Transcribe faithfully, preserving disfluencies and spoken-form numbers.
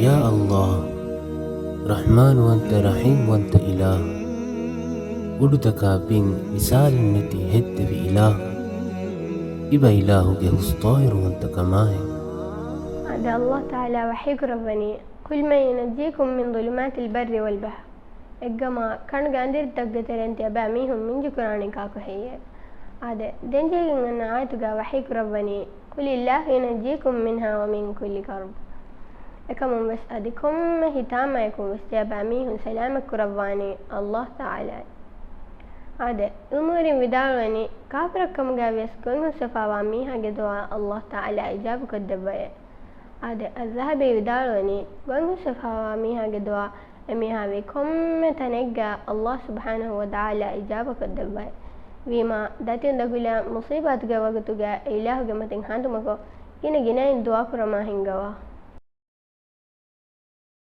ޔާ ﷲ، ރަޙްމާންވަންތަ ރަޙީމްވަންތަ އިލާހު، އުޑުތަކާ ބިން މިސާލެއް ނެތި ހެއްދެވި އިލާހު، އިބަ އިލާހުގެ ހުސްޠާހިރުވަންތަ ކަމާއި. އާދެ، ﷲ ތަޢާލާ ވަޙީ ކުރައްވަނީ، قل من ينجيكم من ظلمات البر والبحر. އެއްގަމާ ކަނޑުގެ އަނދިރިތަކުގެ ތެރެއިން ތިޔަބައިމީހުން މިންޖުކުރާނީ ކާކު ހެއްޔޭ؟ އާދެ، ދެން ޖެހިގެން އަންނަ އާޔަތުގަ ވަޙީ ކުރައްވަނީ، قل الله ينجيكم منها ومن كل كرب. އެކަމުން ވެސް އަދި ކޮންމެ ހިތާމަޔަކުން ވެސް ތިޔަބައިމީހުން ސަލާމަތް ކުރައްވާނީ ﷲ ތަޢާލާއޭ. އާދެ، ޢިލްމުވެރިން ވިދާޅުވަނީ، ކާފިރަށްކަމުގައި ވިޔަސް ގޮތްހުސްވެފަވާ މީހާގެ ދުޢާ ﷲ ތަޢާލާ އިޖާބަކޮށްދެއްވައޭ. އާދެ، އައްޒަހަބީ ވިދާޅުވަނީ، ގޮތްހުސްވެފަވާ މީހާގެ ދުޢާ އެމީހާ ވީ ކޮންމެ ތަނެއްގަ ﷲ ސުބްޙާނަހޫ ވަތަޢާލާ އިޖާބަކޮށްދެއްވައޭ. ވީމާ، ދަތި އުނދަގުލާ މުޞީބާތުގެ ވަގުތުގަ އެ އިލާހުގެ މަތިން ހަނދުމަކޮށް، ގިނަ ގިނައިން ދުޢާކުރަމާ ހިންގަވާ.